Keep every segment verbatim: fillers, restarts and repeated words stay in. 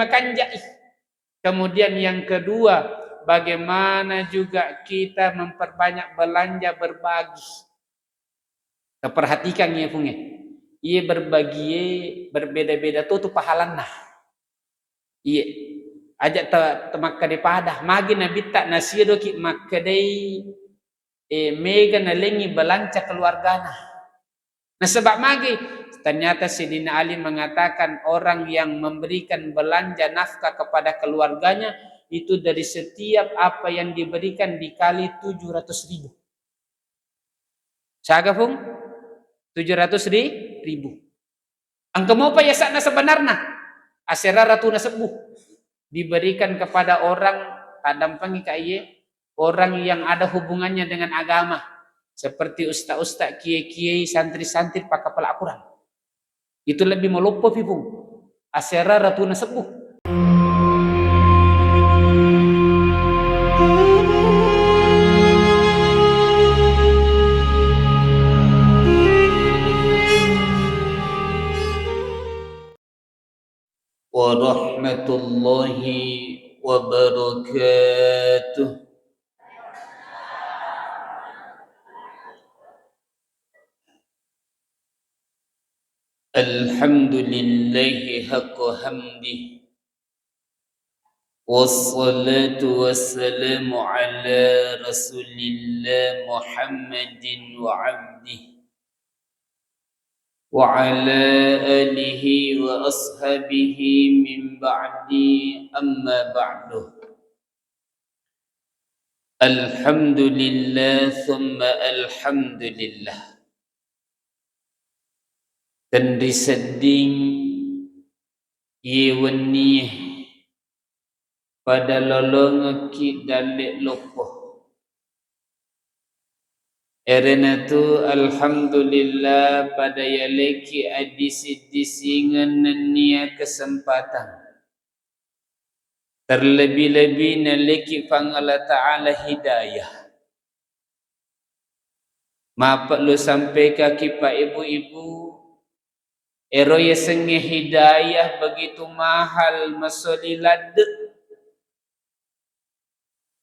makanja'i. Kemudian yang kedua, bagaimana juga kita memperbanyak belanja berbagi. Taperhatikan ya, Pung, ya. Iya, berbagie berbeda-beda tuh, tuh pahalanna. Iya. Aja ta-, ta-, makkeda pada. Magi Nabitta nasiodoki makkedai, eh, mega nalengi belanca keluargana. Nasaba magi? Ternyata Sayyidina Ali mengatakan orang yang memberikan belanja nafkah kepada keluarganya itu dari setiap apa yang diberikan dikali tujuh ratus ribu. Saga, Pung? Tujuh ratus ri-, ribu. Engka mopa yasa'na sebenarna? Asera ratuna sebbu. Diberikan kepada orang, taddampengika iye, orang yang ada hubungannya dengan agama, seperti ustaz-ustaz, kiai-kiai, santri-santri, pakkapala Al-Quran. Itu lebih maloppo pi, Pung. Asera ratuna sebbu. Warahmatullahi wabarakatuh. Alhamdulillahi haqqa hamdih. Wassalatu wassalamu ala Rasulillah Muhammadin wa abdih wa ala alihi wa ashabihi min ba'di, amma ba'du. Alhamdulillah, thumma alhamdulillah. Tenri sedding iye wennie pada lolongekki dalle loppo. Erenatu alhamdulillah pada yaleki addisi-disingeng nennia kesempatan. Terlebih-lebih naleki Puang Allah Ta'ala hidayah. Mapellu sampaikaki, Pak, Ibu-ibu, ero yasengnge hidayah begitu mahal, masoli ladde.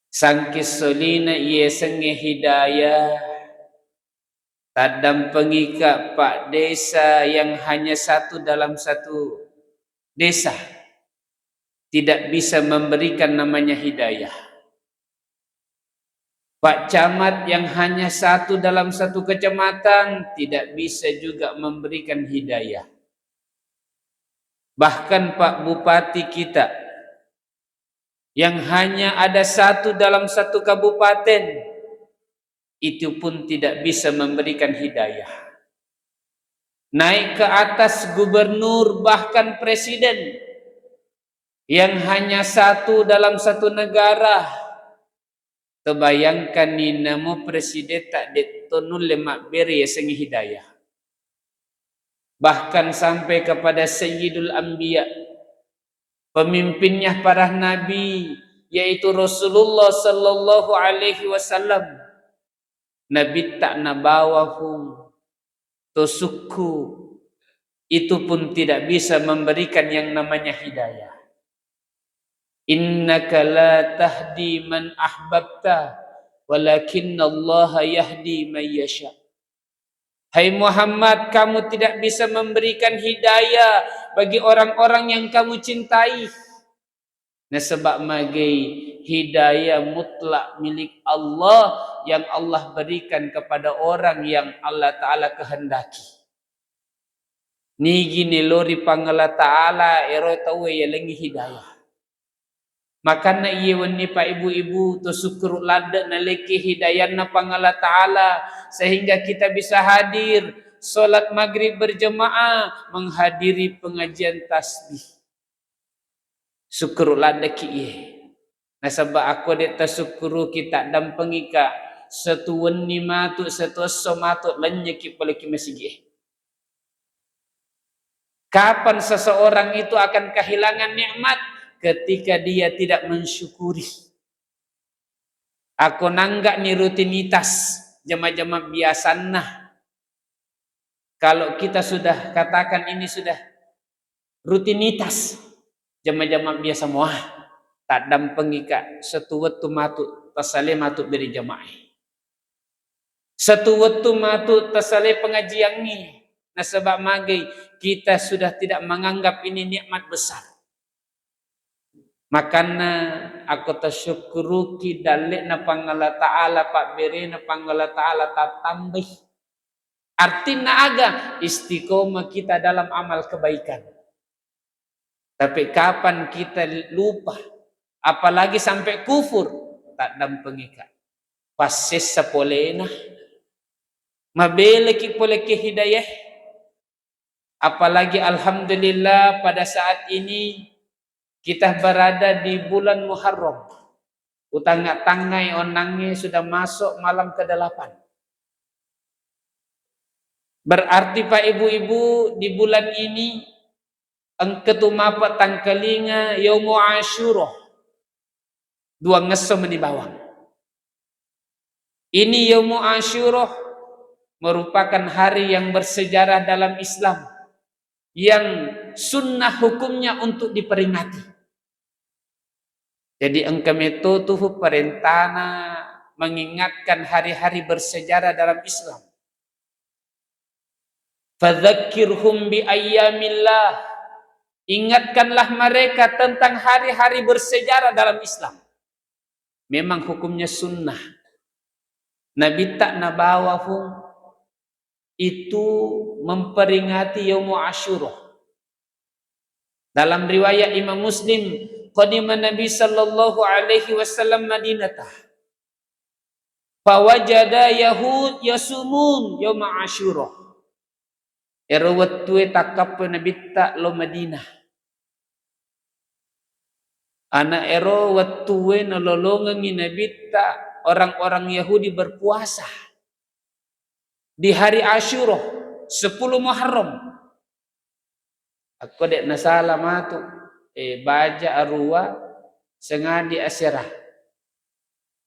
Sangking solina iyasengnge hidayah, taddampengika, Pak, desa yang hanya satu dalam satu desa tidak bisa memberikan namanya hidayah. Pak Camat yang hanya satu dalam satu kecamatan tidak bisa juga memberikan hidayah. Bahkan Pak Bupati kita yang hanya ada satu dalam satu kabupaten, itu pun tidak bisa memberikan hidayah. Naik ke atas gubernur, bahkan presiden, yang hanya satu dalam satu negara, tebayangkanni namo presidenta de' to nulle mabbere yasengnge hidayah. Bahkan sampai kepada Sayyidul Anbiya, pemimpinnya para nabi, yaitu Rasulullah sallallahu alaihi wasallam, Nabitta nabawa, Puang, to sukku, itu pun tidak bisa memberikan yang namanya hidayah. Innaka la tahdi man ahbabta, walakinnallaha yahdi man yasha. Hai Muhammad, kamu tidak bisa memberikan hidayah bagi orang-orang yang kamu cintai. Nasaba magai, hidayah mutlak milik Allah yang Allah berikan kepada orang yang Allah Ta'ala kehendaki. Nigi nelori Puang Allah Ta'ala ero tauwe yalengngi hidayah. Makanna iye wenni, Pak, Ibu-ibu, to sukkuru ladde naleki hidayanna Puang Allah Ta'ala sehingga kita bisa hadir salat maghrib berjamaah, menghadiri pengajian tasbih. Sukkuru laddeki iye. Nasaba akko de' tasukkuruki, taddampengika, setu wenni matu, setu esso matu, lennyeki poleki masigi'e. Kapan seseorang itu akan kehilangan nikmat? Ketika dia tidak mensyukuri. Akko nangga'ni rutinitas jama-jama biasanna. Kalau kita sudah katakan ini sudah rutinitas, Jama-jama biasa mua, taddampengika satu wettu matu, tasale matu beri jamaah. Satu wettu matu tasale pengajiangngi, nasaba magai kita sudah tidak menganggap ini nikmat besar. Makanna akko tasyukkuruki dalle'na Puang Allah Ta'ala, pabberena Puang Allah Ta'ala tattambai. Artinna aga? Istiqomah kita dalam amal kebaikan. Tapi kapan kita lupa, apalagi sampai kufur, taddampengika. Passessa polena, mabeleki pole ke hidayah. Apalagi alhamdulillah pada saat ini kita berada di bulan Muharram. Utangnga-tangngai onnangnge sudah masuk malam kedelapan. Berarti Pak Ibu-ibu, di bulan ini engka tu mapa tangkalinga Yaumu Asyura. Duangngesso meni bawang. Ini Yaumu Asyura merupakan hari yang bersejarah dalam Islam, yang sunnah hukumnya untuk diperingati. Jadi engka metto tuhu perintana mengingatkan hari-hari bersejarah dalam Islam. Fadzakirhum bi ayyamillah. Ingatkanlah mereka tentang hari-hari bersejarah dalam Islam. Memang hukumnya sunnah. Nabitta nabawa, Fung, itu memperingati Yaumu Asyura. Dalam riwayat Imam Muslim, qadima Nabi sallallahu alaihi wasallam Madinata. Fawajada Yahud yasumun Yauma Asyura. Ero wettue takkappo Nabitta lo Madinah. Ana ero wettue nalolongengngi Nabitta orang-orang Yahudi berpuasa di hari Asyura, sepuluh Muharram. Akko de' nasala matu, eh, baja arua sengadi asera.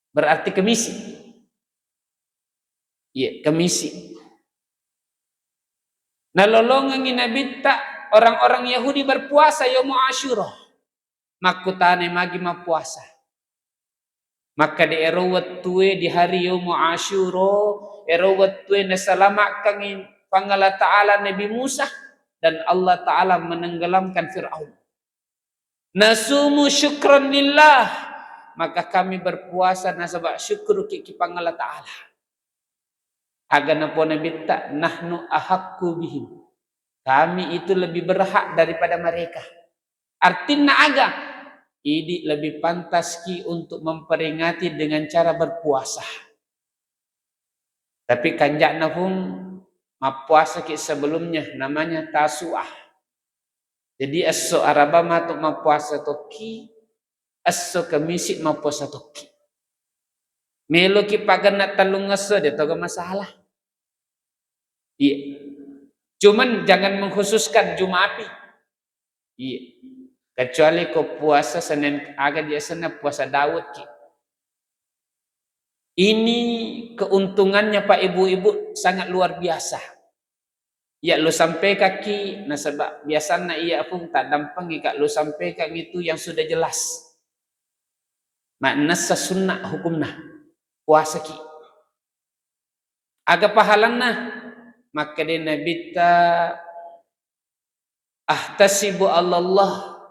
Berarti Kemisi. Iya, Kemisi. Nalolongengngi Nabitta orang-orang Yahudi berpuasa Yaumu Asyura. Makkutanai magi mappuasa. Makkeda ero wettue di hari Yaumu Asyura, ero wettue nasalamakkangngi Puang Allah Ta'ala Nabi Musa dan Allah Ta'ala menenggelamkan Fir'aun. Nasumu syukran lillah, maka kami berpuasa nasaba syukuruki ki Puang Allah Ta'ala. Aga napo Nabitta, nahnu ahaqqu bihim. Kami itu lebih berhak daripada mereka. Artinna aga? Idi lebih pantas ki untuk memperingati dengan cara berpuasa. Tapi kanja'na, Fung, mappuasa ki sebelumnya, namanya Tasu'ah. Jadi esso Araba matu mappuasa tokki, esso Kemisi mappuasa tokki. Meloki pagenna tellung esso, de' toga masalah. Iya. Cuman jangan mengkhususkan Juma api. Iya. Kecuali ko puasa Senin, aga di asenna puasa Daud ki. Ini keuntungannya, Pak, Ibu-ibu, sangat luar biasa. Iya, lo sampekaki, nasaba biasanna iya, Fung, taddampengika lo sampekang itu yang sudah jelas. Mannessa sunna hukumna. Puasaki. Aga pahalanna? Makkeda Nabitta, "Ahtasibu 'alallah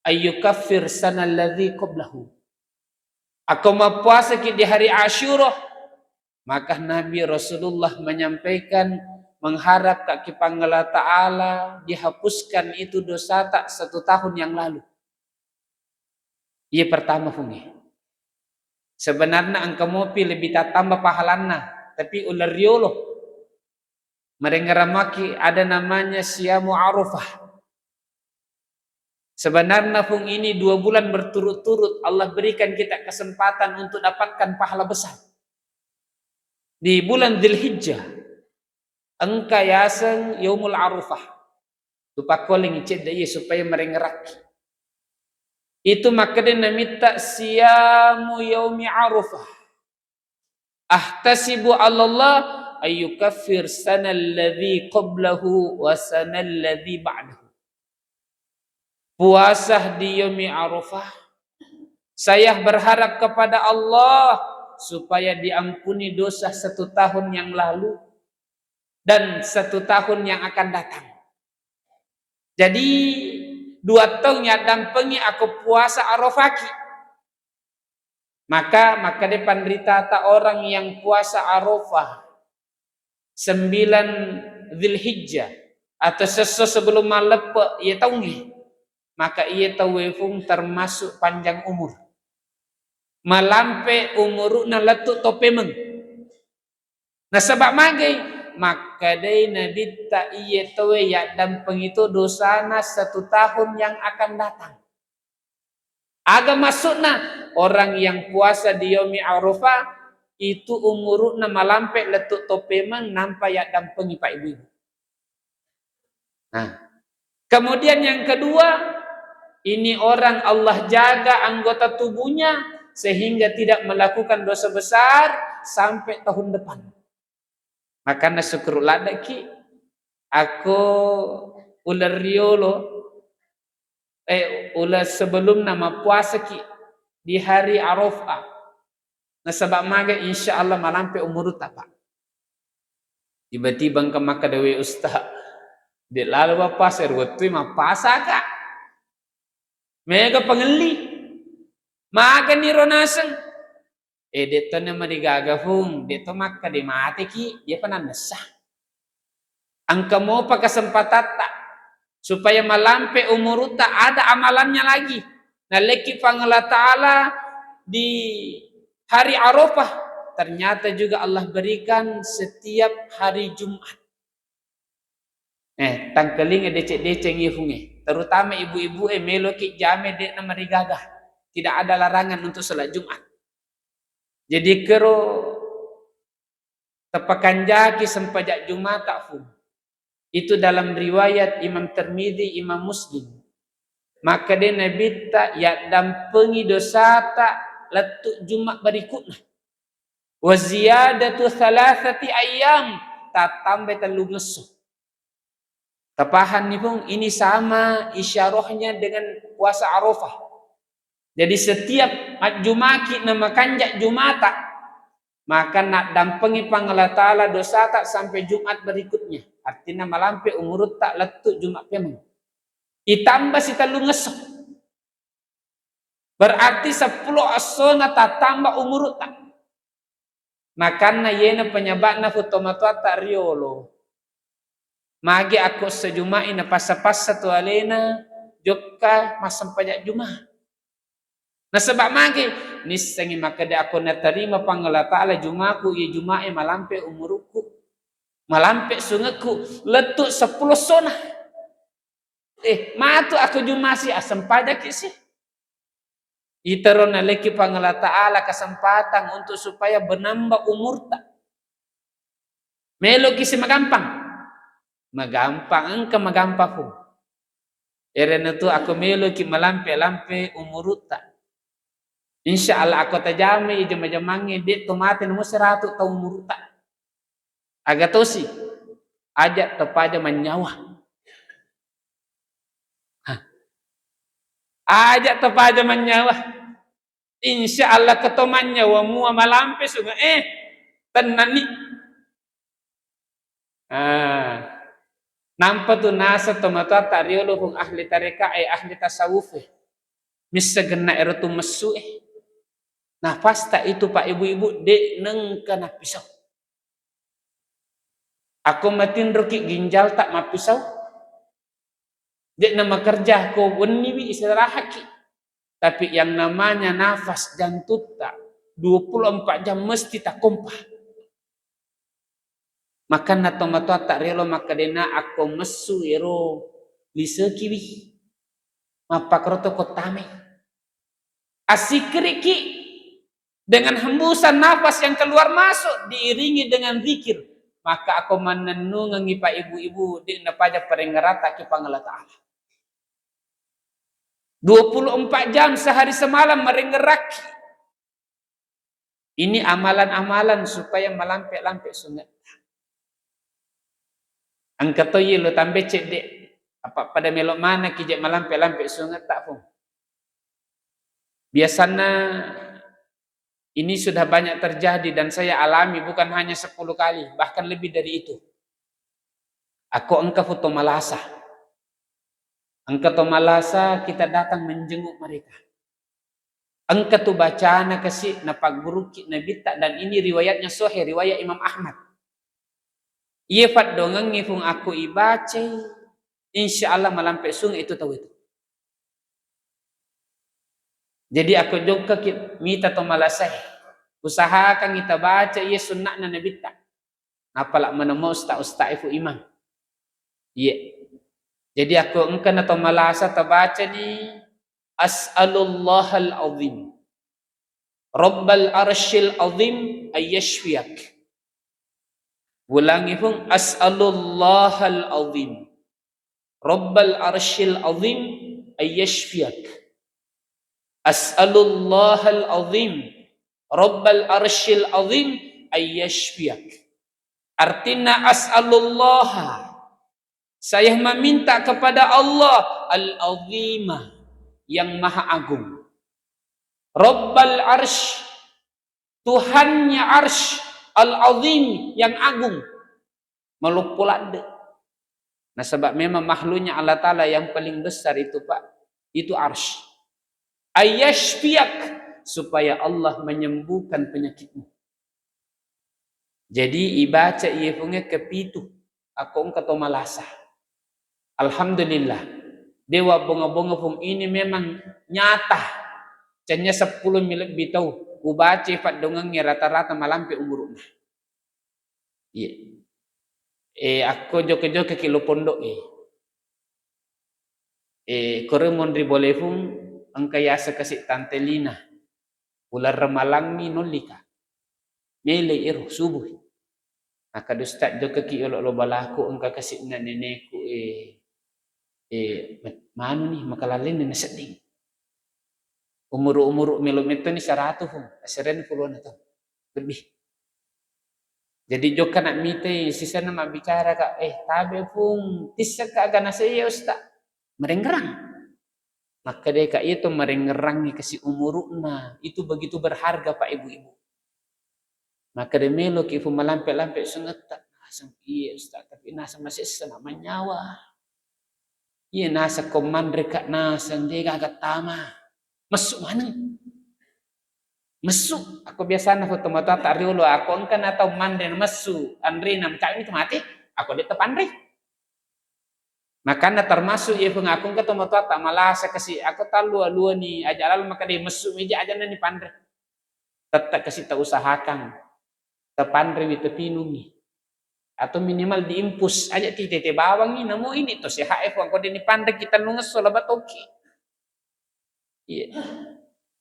ayyukaffir sanalladzi qablahu." Akko mappuasaki di hari Asyura, maka Nabi Rasulullah menyampaikan, mengharap ka ki Puang Allah Ta'ala dihapuskan itu dosata satu tahun yang lalu. Iya pertama, Fungi. Sebenarnya engka mopi lebih tattamba pahalanna, tapi uleng riolo. Marengngerang maki ada namanya siyamu Arafah. Sebenarnya, Fung, ini dua bulan berturut-turut Allah berikan kita kesempatan untuk dapatkan pahala besar. Di bulan Dzulhijjah, engka yaseng Yaumul Arafah. Tupakkoling cedde iye supaya marengngerakki. Itu makkeda Namitta siyamu yaumi Arafah. Ahtasibu 'alallah ayyukaffir sanalladzi qablahu wa sanalladzi ba'dahu. Puasa di Yaumi Arafah, saya berharap kepada Allah supaya diampuni dosa satu tahun yang lalu dan satu tahun yang akan datang. Jadi, dua taung yaddampengi ako puasa Arafaki. Maka, makkeda panritata orang yang puasa Arafah sembilan Dzulhijjah atau sesso sebelum malleppe' iye taungnge, maka iye tauwe pung termasuk panjang umur. Malampe umuru'na lettu' to pemeng. Nasaba' magai? Makkedai Nabitta, iye tauwe yaddampengi to dosana satu tahun yang akan datang. Aga maksudna? Orang yang puasa di Yaumi Arafah itu umuru'na malampe lettu' to pemeng nampa yaddampengi, Pak, Ibu-ibu. Nah, kemudian yang kedua, ini orang Allah jaga anggota tubuhnya sehingga tidak melakukan dosa besar sampai tahun depan. Makanna syukur laddeki, ako uleng riolo, eh, uleng sebelumna mappuasaki di hari Arafah. Nasaba' maga, insya Allah malampe umurutta, Pak. Tiba-tiba engka makkeda, "We Ustaz, de' lalo mappasa, ero wettue mappasaka." Mega pangelli. Magani ro naseng. Eh, de' to namarigaga, Fung. De' to makkeda mateki, iyapa nannessa. Engka mopa kesempatatta supaya malampe umurutta, ada amalannya lagi. Nalekki Puang Allah Ta'ala di hari Arafah, ternyata juga Allah berikan setiap hari Jumat. Eh, tangkelinga deceng-deceng iye, Fung, eh. Terutama ibu-ibu, eh, meloki jame de' namarigaga. Tidak ada larangan untuk sholat Jumat. Jadi, kero tapakanjaki sempajang Jumata, Fung. Itu dalam riwayat Imam Tirmidzi, Imam Muslim. Makkeda Nabitta, yaddampengi dosata lettu' Juma' berikutna. Wa ziyadatu thalathati ayyam, tattambai tellungesso. Tapahanni, Fung, ini sama isyarahnya dengan puasa Arafah. Jadi, setiap majjumaki na makanja' Jumata, maka naddampengi Puang Allah Ta'ala dosata sampai Jumat berikutnya. Artinya, malampe umurutta lettu' Juma' pemeng. Itamba sitellungesso. Berarti seppulo essona tattamba umurutta. Makanna iyena penyebabna fu tomatoatta riolo. Magi akko sejumai napassa-passa tu alena jokka massempajang Juma. Nasaba magi? Nissengi makkeda, akko natarima Puang Allah Ta'ala Jumaku, iye Jumae malampe umurukku, malampe sungekku, lettu seppulo essona. Eh, matu akko Jumasi, assempajakki si. Itaro nalekki Puang Allah Ta'ala kesempatan untuk supaya menambah umurta. Meloki si magampang? Magampang, engka magampang, Fung. Erena tu akko meloki malampe-lampe umurutta. Insya Allah, akko tajamai jama-jamangnge, de to mate namo seratu taung umurutta. Aga tosi, aja tapaja mannyawa. Hah. Aja tapaja mannyawa. Insya Allah, keto mannyawa mua malampe sunge, eh, tennani. Ah. Nampa tu naseng tomatoatta riolo, Fung, ahli tareka, eh, ahli tasawuf, eh. Missa genna ero tu messu, eh. Nafasta itu, Pak, Ibu-ibu, de nengka napisau. Akko matinroki ginjalta mappisau, de namakerja ko wenniwi, istirahatki. Tapi yang namanya nafas jantutta, dua puluh empat jam mesti takompa. Makanna tomatoatta riolo makkedena, akko messu ero lisekiwi, mappakaroto ko tamai. Assikkiriki dengan hembusan nafas yang keluar masuk diiringi dengan zikir, maka akko mannennungengi, Pak, Ibu-ibu, de napaja parengngerata ki Puang Allah Ta'ala. Dua puluh empat jam sehari semalam marengngerakki. Ini amalan-amalan supaya malampe-lampe sungetta. Engka to iye lo tambe cedde. Apa pada melo manaki je malampe-lampe sungetta, Fung? Biasanna ini sudah banyak terjadi dan saya alami bukan hanya sepuluh kali, bahkan lebih dari itu. Ako engka foto malasa. Engka to malasa kita datang menjenguk mereka. Engka tu bacana kasi napagguruki Nabitta, dan ini riwayatnya sahih, riwayat Imam Ahmad. Iye faddongengnge Fung, akko ibacai, insya Allah malampe sunge itu tau itu. Jadi akko jokka ki mita to malasae, usahakan ita baca iye sunna'na Nabitta. Napala' maneng mo usta-, usta'e Fu Imang. Iye. Jadi akko engka na to malasa tabacani, "As'alullahal azim, Rabbal arsyil azim, ayyashfiyak." Ulangi Fung, "As'alullahal azim, Rabbal arsyil azim, ayyashfiyak. As'alullahal azim, Rabbal arsyil azim, ayyashfiyak." Artinya, as'alullaha, saya meminta kepada Allah, al-azima, yang maha agung. Rabbal arsh, Tuhannya arsh, al-azim, yang agung. Maloppo ladde. Nasaba memang makhluknya Allah Ta'ala yang paling besar itu, Pak, itu arsh. Ayyashfiyak, supaya Allah menyembuhkan penyakitmu. Jadi ibaca iye Funge kepitu, akko engka to malasa. Alhamdulillah. Dewa bonga-bonga Fung, ini memang nyata. Cennya seppulo mi lebbi tau ubaca faddongengnge rata-rata malampe umuru'na. Iya. Eh, akko joke-joke ki lo pondok e. Eh, kore monri bole Fung, engka yaseng kasi Tante Lina. Ulareng malangngi nollika. Mele ero subuh. Maka dustaq jokka ki yolo lo balaku, engka kasi na neneku, eh, eh, ma-, manu ni, makalalenne na sedding. Umuru-umuru melo metto ni saratu Fung, asereng pulona taung lebih. Jadi jokka nak mitai, sisenna mabbicara ka, eh, tabe Fung, tisseng ka aga naseng iya Ustaz. Merengerang. Makkeda ka, iya to merengerangngi kasi umuru'na, itu begitu berharga, Pak, Ibu-ibu. Makkeda melo ki Fung malampe-lampe sungetta. Naseng, iya Ustaz, tapi naseng masessa nak manyawa. Iya naseng ko manre ka naseng de gaga tama. Messu maneng. Messu. Ako biasana foto matoatta riolo, ako engka na tau manre na messu, anre na mencak itu mati, ako de tepanre. Makanya termasuk iya Fung, ako engka to matoatta malasa kasi, ako tallu alua ni aja lalu maka de messu meja aja na ni panre. Tetap kasi ta usahakan. Tapanrewi, tapinungi. Atau minimal diimpus aja ti tete bawangi, namo ini to sehat e Fung, ko de ni panre kita nungesso laba toki. Iya.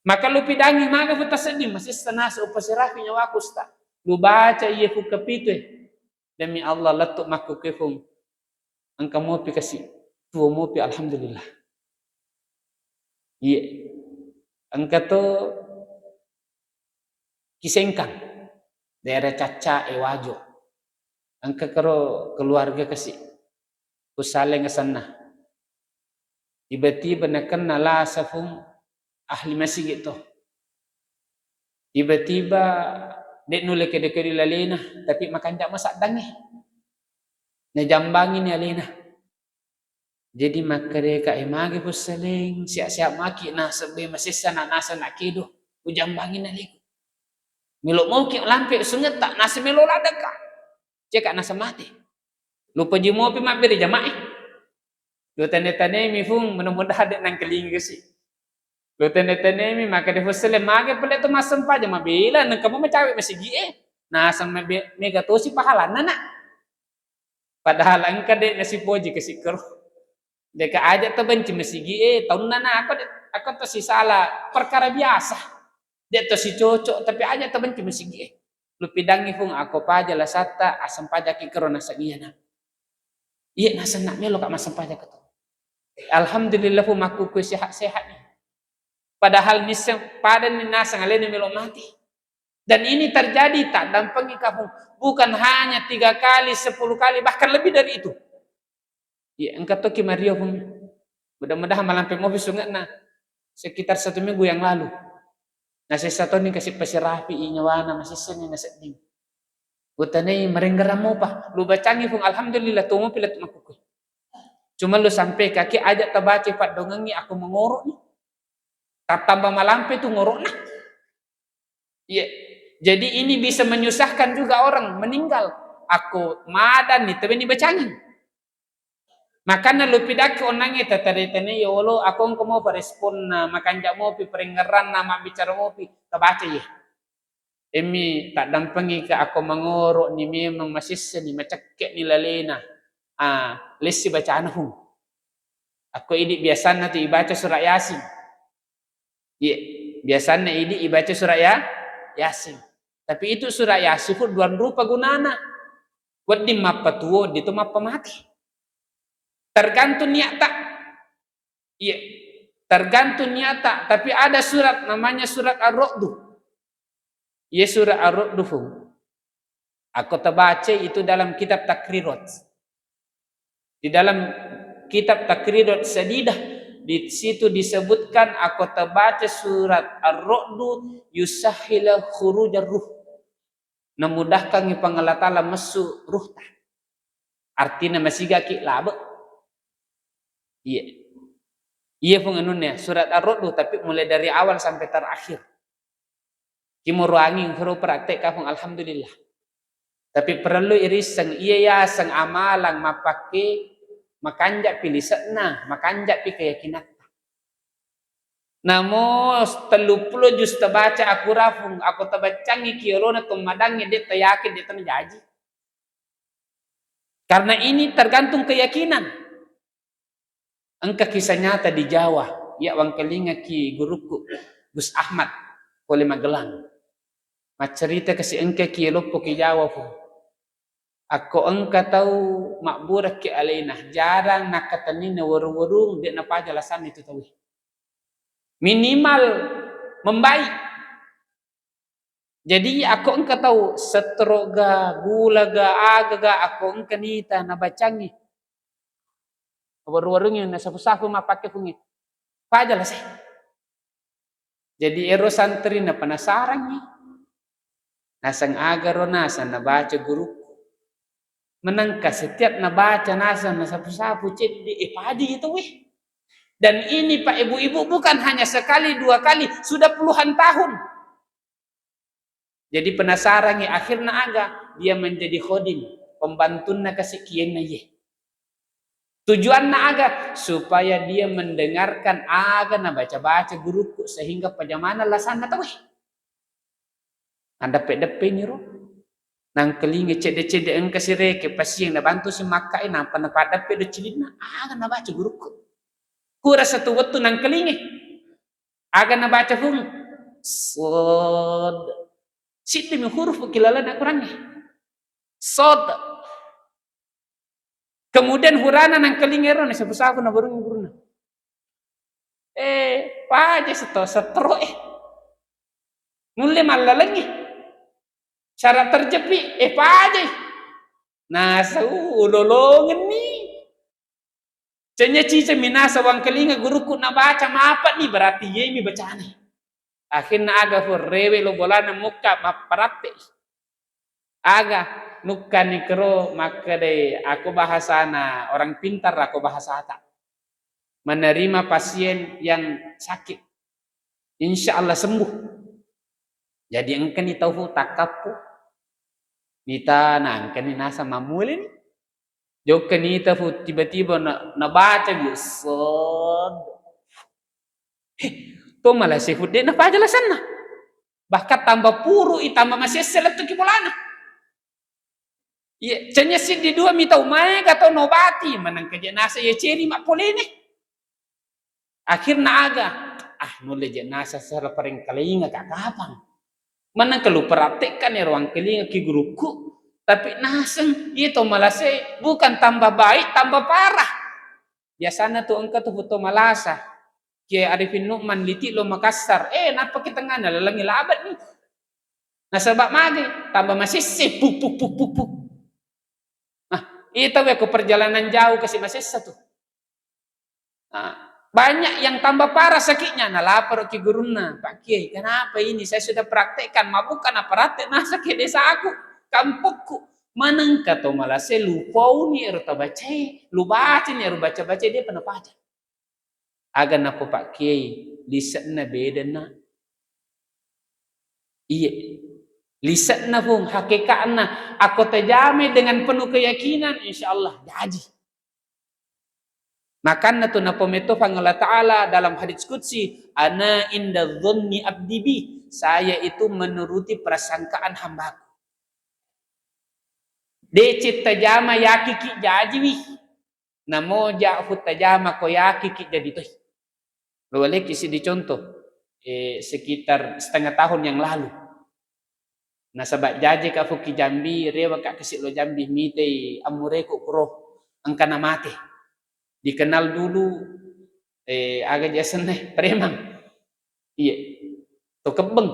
Maka lu pidangi maga Fung tasedding, masessa nasa upaserapi nyawaku Ustaz. Lu baca iya Fung kepitu e. Demi Allah, lettu makkukue Fung. Engka mopi kasi, tuo mopi, alhamdulillah. Iya. Engka to Kisengkang, daerah Cacca e Wajo. Engka kero keluarga kasi, Kussaleng asenna. Tiba-tiba nakenna lasa Fung ahli masigi to. Tiba-tiba de nulle kede-kede lalena, tapi makanja masaddangnge. Najambangi ni alena. Jadi makkeda ka, eh, magi Fung Saleng, sehat-sehat maki, naseng be masessa na, naseng na kedo, ujambangi na leku. Melo moki lampe sungetta, naseng melo ladde ka. Ceka naseng mate. Lupa ji mopi mabbere jamae. Lu tane-tanemi Fung, mudah-mudahan de nangkelingi kasi. Lu tane-tanemi, makkeda Fung Saleng, magi pole to massempajang mabela, nengka mo macawe masigi e. Naseng mabe-, mega tosi pahalanna nak. Padahal engka de nasipoji kasi kero. Deka aja tabenci masigi e, taunna na ako de, ako to sisala perkara biasa. De to sicocok, tapi aja tabenci masigi e. Lu pidangi Fung, ako paja lasatta, asempajaki kero naseng iyana. Iya naseng nak melo ka massempajang keto. Alhamdulillah Fung, makkukue sehat-sehat ni. Padahal nisseng pada ni naseng alena melo mati. Dan ini terjadi, tak dampengi ka Fung. Bukan hanya tiga kali, sepuluh kali, bahkan lebih dari itu. Iya, engka tokki mario, Fung. Mudah-mudahan malampe mopi sunge'na sekitar satu minggu yang lalu. Nasessa toni kasi pasirapi i nyawana, masessani nasedding. Utanai marenggerang mopa. Lu bacangi, Fung, alhamdulillah, to mopi lettu makkukku. Cuma lu sampai kaki aja tabaca paddongengi aku mengorok ni. Tattamba malampe tu ngorokna. Iya. Jadi ini bisa menyusahkan juga orang meninggal. Ako madanni tebeni bacangi. Makana lu pidakki onnangnge tatere-tene yolo, ako engka mopa responna, makanja mopi, perengngeranna, mabbicara mopi, tabaca ye. Emmi taddampengi ke ako mangoro ni memang masesseni, macekke ni lalena. Ah, lessi bacana, Fung. Ako idi biasanna tu ibaca surat Yasin. Iya, biasanna idi ibaca surat ya, Yasin. Tapi itu surat Yasin pun dua rupa gunana. Wedding mappatuo, wedding to mappamate. Tergantung niatta. Iya, tergantung niatta. Tapi ada surat namanya surat Ar-Ra'du. Iya, surat Ar-Ra'du, Fung. Aku terbaca itu dalam kitab Takrirat. Di dalam kitab Takrirat Sadidah, di situ disebutkan, aku terbaca surat Ar-Ra'du, yusahhila khurujar ruh. Memudahkan Puang Allah Ta'ala messu ruhta. Artinya masigaki labe. Iya. Iya, Fung, anunna surat Ar-Ra'du, tapi mulai dari awal sampai terakhir. Kimoro anging hero praktek kapang, alhamdulillah. Tapi perlu irisseng, iya yaseng amalang mappakke, makanja pi lise'na, makanja pi keyakinatta. Namo telluppulo jus tabaca akurafung, ako tabacangi kiolona to madangnge, de tayakin, de tanajaji. Karena ini tergantung keyakinan. Engka kisah nyata di Jawa, iya wangkelingaki gurukku, Gus Ahmad, pole Magelang. Maccerita kasi engka ki loppo ki Jawa, Pu. Akko engka tau mabburekki alena, jarang nakkatenninna werung-werung, de napaja lasanna itu tauwe. Minimal membaik. Jadi, akko engka tau stroke ga, gula ga, aga ga, akko engka nita nabacangi. Waru-warungi nasapu-sapu mappakke fungi. Paja lase. Jadi, ero santri napenasarangi. Naseng aga ro naseng nabaca guruku. Menengka setiap nabaca naseng nasapu-sapu cedde, eh, paja itu weh. Dan ini, Pak, Ibu-ibu, bukan hanya sekali, dua kali, sudah puluhan tahun. Jadi penasarangi, akhirna aga? Dia menjadi khodim, pembantunna kasi kienna ye. Tujuanna aga? Supaya dia mendengarkan aga nabaca-baca guruku, sehingga pajamana lasanna tauwe. Andeppe-deppe ni ro. Nangkelinga cedde-cedde engka sireke, pasieng nabantu si makkai, nampa napaddeppe do cilinna, aga nabaca guruku. Kura satu wettu nangkelinga. Aga nabaca fung? Sod. Siddimi huruf kilalana Qurangnge. Sod. Kemudian hurana nangkelinga ero, nasapu-sapu nabarungi guruna. Eh, paja seto, setro, eh. Nulle mallalengi. Syarat terjepit, eh, pajai. Nasau ulolongenni. Cenya cica minasa wangkelinga guruku nabaca mapani, berarti yemi bacana. Akhirna aga fu, rewe lo bolana mukka mapparatte. Aga nukkani kero makkedai, aku bahasana orang pintar, aku bahasata. Menerima pasien yang sakit. Insya Allah sembuh. Jadi engkani tau fu takkappu. Nita nangkani nasa mamulini. Jokka nita fu tiba-tiba na, nabaca gi, sod. He, to malah sefu de napaja lasanna. Bahkan tambah purui, tambah masesse lettuki bolana. Iya, cenya siddi dua mi tau maega tau nobati, maneng keje nasa iya ceri mappolene. Akhirna aga? Ah, nulle je nasa sala parengkalinga ka kapang. Maneng kelu perattekkan ero wangkelinga ki guruku, tapi naseng iya to malase bukan tambah baik, tambah parah. Biasana tu engka tu foto malasa. Kiai Arifin Nukman Liti lo Makassar. Eh, nappa ki tengana lalengi labat ni. Nasaba magi tambah masesse, puk, puk, puk, puk, puk. Nah, Iya tau ko perjalanan jauh kasi masessa tu. Nah, banyak yang tambah parah sakitnya, nalapor ki gurunna, "Pak Kiai, kenapa ini? Saya sudah praktekkan, mabukka na praktek naseng ke desaku, kampokku. Manengka to malase lupauni ero tabacae, lubacani ero baca-baca dia pernah baca." Aga nappa Pak Kiai, lise'na beda, Nak. Iya. Lise'na pun, hakeka'na, ako tajamai dengan penuh keyakinan, insya Allah jaji. Makanna tu napometto Puang Allah Ta'ala dalam hadits qudsi, "Ana inda dhanni abdi bi." Saya itu menuruti persangkaan hambaku. Deceng tajama yakiki jajiwi. Namo ja futtajama ko yakiki jadi toi. Lo waleki siddi contoh, eh, sekitar setengah tahun yang lalu. Nasaba jaji ka fuki Jambi, rewa ka kasi lo Jambi, mitei amureku kuro, engka na mate. Dikenal dulu, eh, aga jasenna, preman. Iya. To Kebbeng.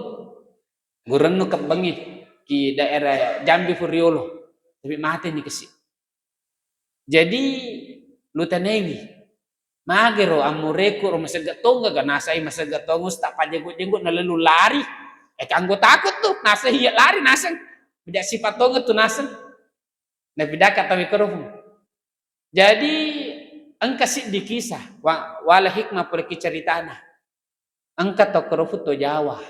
Gurennu Kebbengi, ki daerah Jambi Furiolo. Tapi mate ni kasi. Jadi, lutanaiwi, magero amureku ro masegga tonga ga, nasai masegga tonga, usta pajenggo-jenggo nalelu lari. Eh, kanggo takut tu, nasai iya lari naseng. Beda sipa tonga tu naseng. Napidaka tawi korofu. Jadi, engka siddi kisah, wa-, wala hikmah pole ki ceritana. Engka to korofu to Jawa.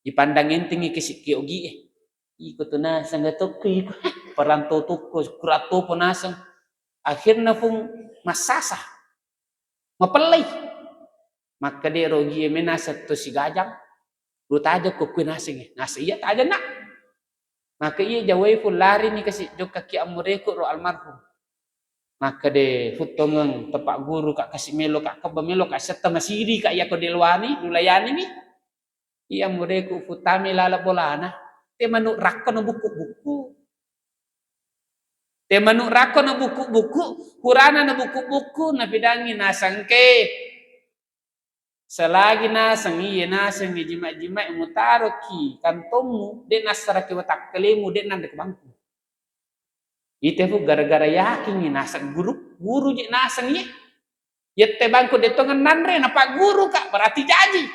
Dipandang entengi kisi ki ogie. Iko tu naseng ga tokko iko. Perantau tokko, kurattopo naseng. Akhirna pung massasa. Mapellai. Makkeda ro ogie me naseng to sigajang. Ro tajeng ko kue naseng e. Naseng iya tajeng, Nak. Maka iya jawai pun lari ni kasi jokka ki amureku ro almarhum. Makkeda futtongeng tepa guru ka kasi melo ka kebba melo ka setta masiri ka iya ko deloani lulayani mi. Iya amureku futami lala bolana. Te manu rakko no buku-buku. Te manu rakko no buku-buku, purana no buku-buku, napidangi nasengke. Selagi naseng iye naseng jima-jima mutaroki kantongmu, de nassaraki watakkalemu, de nanre bangku. Ite fu gara-gara yakingi naseng guru, guru je naseng iye. Yette bangku de tongen nanre, napagguru ka, berarti jaji.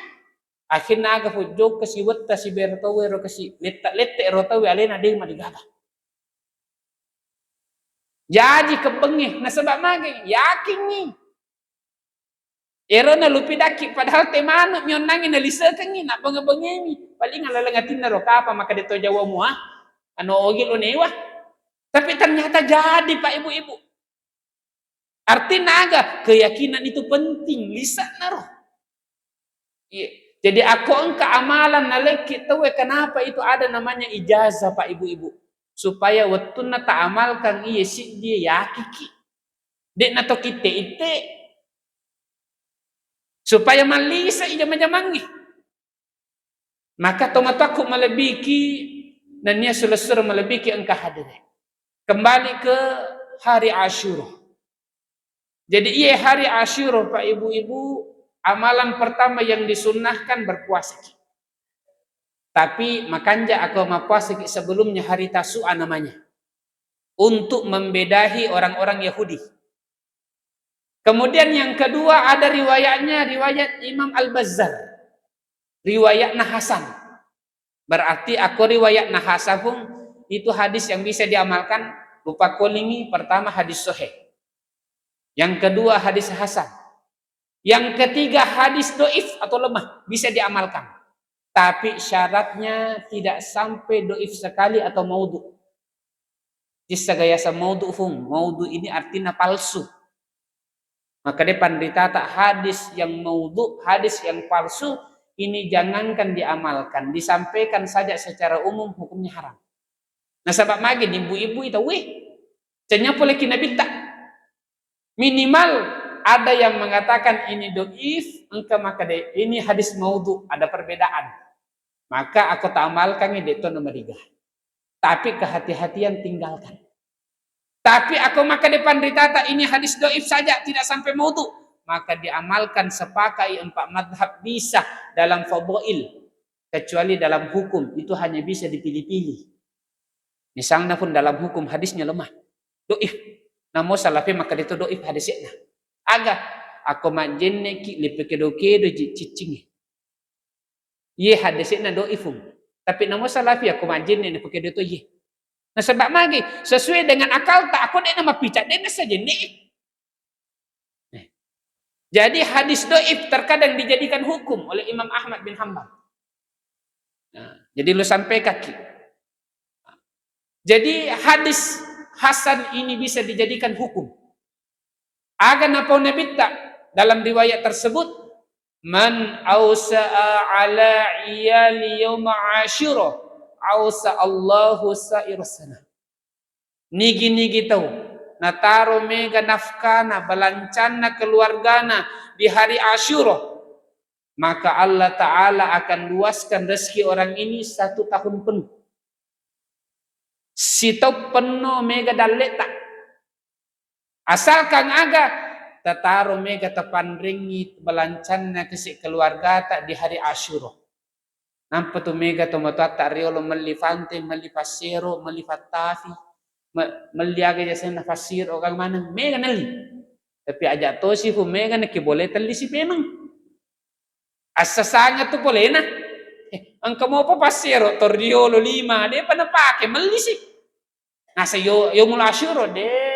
Akhirna aga fu jokka siwetta sibero tauwe ro kasi lette-lette ro tauwe alena de madigaga. Jaji kebbengnge, nasaba mage yakingi. Ero nalupidakki, padahal te manu mionnangi nalisekengi, nabbenge-bengemi. Paling laleng atinna ro kapa maka de to Jawa mua, ano ogi lo newa. Tapi ternyata jadi, Pak, Ibu-ibu. Artinya aga? Keyakinan itu penting, lise'na ro. Iya. Jadi, ako engka amalan nalekki tauwe, kenapa itu ada namanya ijazah, Pak, Ibu-ibu? Supaya wettunna taamalkan iye siddi yakiki. De'na to kitte-itte. Supaya mallise i jama-jamangnge. Maka tomatoakku malebbiki, nennia sulessure malebbiki engka hadere. Kembali ke hari Asyura. Jadi, iye hari Asyura, Pak, Ibu-ibu, amalan pertama yang disunnahkan berpuasaki. Tapi makanja ako mappuasaki sebelumnya hari Tasu'a namanya. Untuk membedahi orang-orang Yahudi. Kemudian yang kedua ada riwayatnya, riwayat Imam Al-Bazzar. Riwayatna Hasan. Berarti ako riwayatna Hasan pun itu hadis yang bisa diamalkan, rupa kolingi, pertama hadis sahih. Yang kedua hadis hasan. Yang ketiga hadis doif atau lemah, bisa diamalkan. Tapi syaratnya tidak sampai doif sekali atau maudhu. Tissa gayasa maudhu fung. Maudhu ini artinya palsu. Maka de panritata hadis yang maudhu, hadis yang palsu ini jangankan diamalkan, disampaikan saja secara umum hukumnya haram. Nasaba magi ibu-ibu itu, wih, cenya pole ki nabitta. Minimal ada yang mengatakan ini doif, engka maka de ini hadis maudhu, ada perbedaan. Maka aku tak amalkan ini, de to namariga. Tapi kehati-hatian tinggalkan. Tapi ako maka de panritata ini hadis doif saja, tidak sampai maudhu, maka diamalkan sepakai empat madhab bisa dalam fadhail, kecuali dalam hukum itu hanya bisa dipilih-pilih. Misalnya pun dalam hukum hadisnya lemah. Doif. Namo salafi makkeda to doif hadese'na. Aga? Akko majjenneki lepekedo-kedo ji ciccingnge. Iye hadese'na doifung. Tapi namo salafi akko majjenne nepekedo to iye. Nasaba magi? Sesuai dengan akalta, akko de'na mapica, de'na sajenne. Eh. Jadi hadis doif terkadang dijadikan hukum oleh Imam Ahmad bin Hambal. Nah, jadi lu sampaikan ki. Jadi hadis hasan ini bisa dijadikan hukum. Aga napau Nabitta dalam riwayat tersebut, "Man ausa'a ala iyali yauma Asyura, ausa Allahu sa'ir sana." Nigi-nigi tau nataro mega nafkana, balancanna keluargana di hari Asyura, maka Allah Ta'ala akan luaskan rezeki orang ini satu tahun penuh. Sitau penno mega dalleta. Asalkan aga tataro mega tapanrengi balancanna kese keluargata di hari Asyura. Nampa tu mega tomatoatta riolo melli fante, melli passero, melli fattafi, me-, melli aga jasenna fassiro, aga maneng, mega nelli. Tapi aja tosi fu mega naki boleh telli si memang. Assasanga tu polena. Eh, engka mopa passero to riolo lima, depa napake, melli si. Nasa yo, yo mula Asyura, de.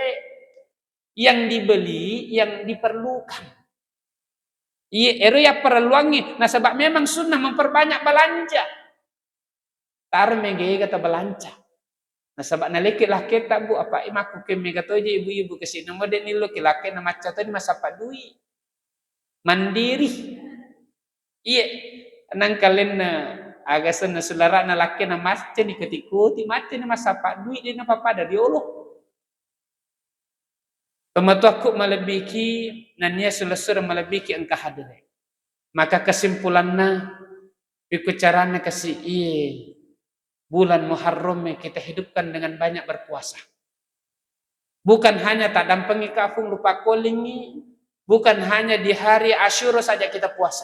Yang dibeli, yang diperlukan. Iya, ero yapparelluangngi, nasaba memang sunnah memperbanyak belanja. Taro mega-ega tabalanca. Nasaba naleki lakketta, Bu, apa imakku ke mega toje ibu-ibu kesini mo de nillo ki lakke na macca toni masappa dui. Mandiri. Iya, nangkalenna aga senna sularana lakke na macca ni koti-koti, macca ni masappa dui de na papada riolo. Tomatoakku malebbiki, nennia sulessureng malebbiki engka hadere. Maka kesimpulanna, pikku carana kasi iye bulan Muharram kita hidupkan dengan banyak berpuasa. Bukan hanya tadampengi kafung lupa kolingi, bukan hanya di hari Asyura saja kita puasa.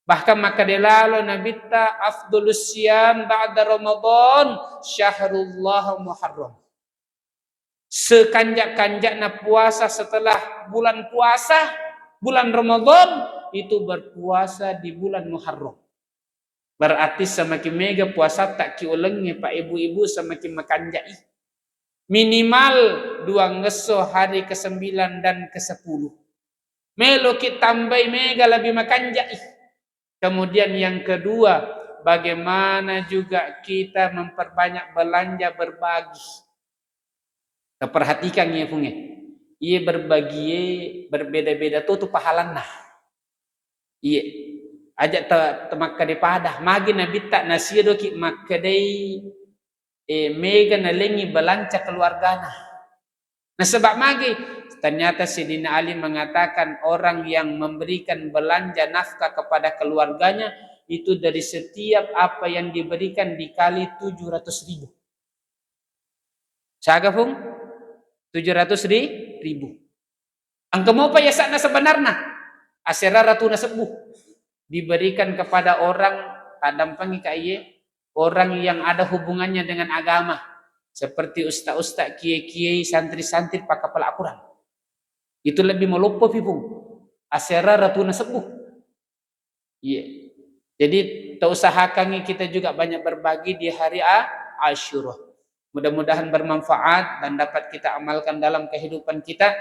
Bahkan makkeda lalo Nabitta, "Afdhalus siyam ba'da Ramadan syahrullah Muharram." Sekanja-kanjakna puasa setelah bulan puasa, bulan Ramadan, itu berpuasa di bulan Muharram. Berarti semakin mega puasatta ki ulengnge, Pak, ibu-ibu, semakin makanjai. Minimal duangngesso hari kesembilan dan kesepuluh. Meloki tambai mega lebih makanjai. Kemudian yang kedua, bagaimana juga kita memperbanyak belanja berbagi. Taperhatikan ya, Punge. Iya berbagie berbeda-beda tuh, tuh pahalanna. Iya. Aja te-, te makkeda pada. Magi Nabitta nasidoki makkedai, eh, mega nalengi balanca keluargana. Nasaba magi? Ternyata Sayyidina Ali mengatakan orang yang memberikan belanja nafkah kepada keluarganya itu dari setiap apa yang diberikan dikali tujuh ratus ribu. Saga, Fung? Tujuh ratus ri-, ribu. Engka mopa yasa'na sebenarna? Asera ratuna sebbu. Diberikan kepada orang, taddampengi ka iye, orang yang ada hubungannya dengan agama. Seperti ustaz-ustaz, kiai-kiai, santri-santri, pakapala Al-Quran. Itu lebih meloppo fi, Fung. Asera ratuna sebbu. Iya. Jadi, tausahakangi kita juga banyak berbagi di hari A-, Asyura. Mudah-mudahan bermanfaat dan dapat kita amalkan dalam kehidupan kita.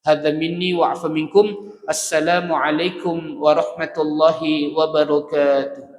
Hadza minni wa afa minkum. Assalamualaikum warahmatullahi wabarakatuh.